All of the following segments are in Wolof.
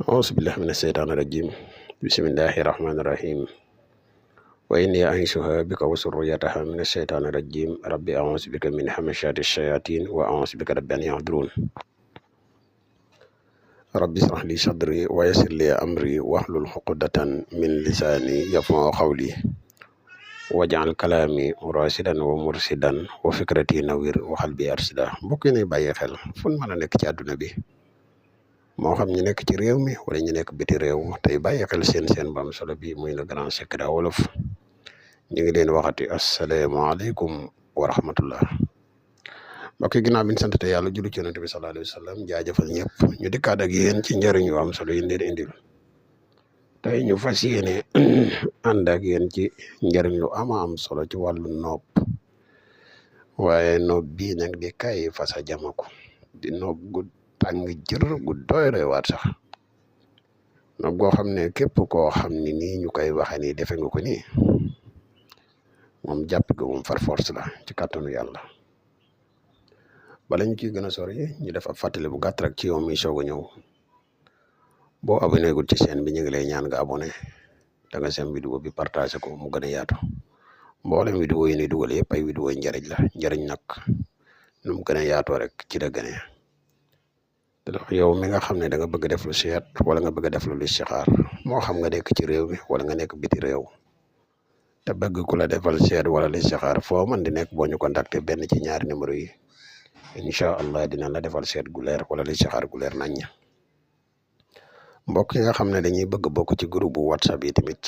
أعوذ بالله من الشيطان الرجيم بسم الله الرحمن الرحيم وإني أعيذها بك وذريتها من الشيطان الرجيم ربي أعوذ بك من همزات الشياطين وأعوذ بك رب أن يحضرون ربي اشرح لي صدري ويسر لي أمري واحلل عقدة من لساني يفقهوا قولي واجعل كلامي راشدا ومرشدا وفكرتي نوير وقلبي أرشدا mbokk yi bàyyi xel fu ñu mën a nekk ci àdduna bi moo xam ñu nekk ci réew mi wala ñu nekk biti réew tey bàyyi xel seen bu am solo bi muy le grand secret wolof ñu ngi leen waxati asalaamaaleykum wa rahmatullah mbokk yi ginnaaw bi ñu sant te yàlla julli ci yonent bi sallallahu alayhi wa sallam jaajëfal ñëpp ñu dikkaat ak yéen ci njëriñ yu am solo yi leen indil tey ñu fas yéene ànd ak yéen ci njëriñ lu am solo ci wàllu nopp waaye nopp bii nag di kay fasa jamako di nopp gu tàng jër gu doy waat sax nopp goo xam ne képp koo xam ni nii ñu koy waxe nii defe nga ko nii moom jàpp ga moom far force la ci kàttanu yàlla bala ñu ciy gën a sori ñu def ab fàttali bu gàtt rek ci yow mi soog a ñëw boo abonné gul ci chaîne bi ñu ngi lay ñaan nga abonné da nga seen vidéo bi partagé ko mu gën a yaatu mboolem vidéo yi ni dugal yëpp ay vidéo njariñ la njariñ nag nu mu gën a yaatoo rek ci la gënee yow mi nga xam ne da nga bëgg def lu seet wala nga bëgg def lu listixaar moo xam nga nekk ci réew mi wala nga nekk biti réew te bëgg ku la defal seet wala listixaar foo man di nekk boo ñu contacté benn ci ñaari numéro yi incha allah dina la defal seet gu leer wala listixaar gu leer nañ mbokk yi nga xam ne dañuy bëgg bokk ci groupe bu whatsapp yi tamit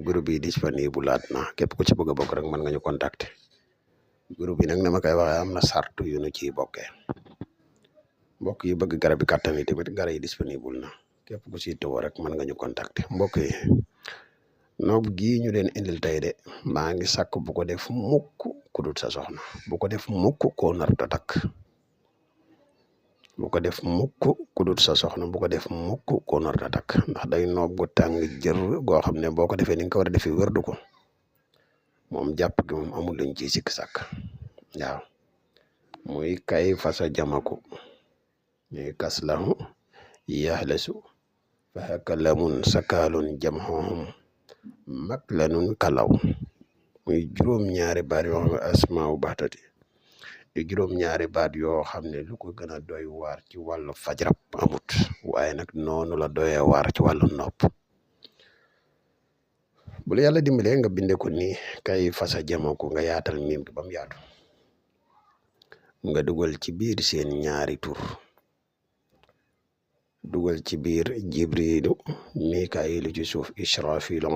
groupe yi disponible laat na képp ku ci bëgg a bokk rek mën nga ñu contacter groupe yi nag na ma koy waxee am na sartu yu nu ciy bokkee mbokk yi bëgg garab yi kàttan yi tamit garab yi disponible na képp ku ci tëwoo rek mën nga ñu contacter mbokk yi noob gii ñu leen indil tey de maa ngi sàkk bu ko def mukk ku dul sa soxna bu ko def mukk koo nar ta takk bu ko def mukk ku dul sa soxna bu ko def mukk koo nar ta takk ndax day noob gu tàng jër goo xam ne boo ko defee ni nga ko war a defee wérdu ko moom jàpp gi moom amul luñ ciy sikk sàkk waaw muy kay fasa jamaku muy kas lahu yaxlasu fahaka lamun sakaalun jamhohum mag lanun kalaw muy juróom-ñaari baat yoo xam ne asmaaw baxtati di juróom-ñaari baat yoo xam ne lu ko gën a doy waar ci wàllu fajrab amut waaye nag noonu la doyee waar ci wàllu nopp bu la yàlla dimbalee nga binde ko nii kay fasa jamako nga yaatal miim gi ba mu yaatu nga dugal ci biir seen ñaari tur dugal ci biir jibrilu mikaayilu ci suuf israfilu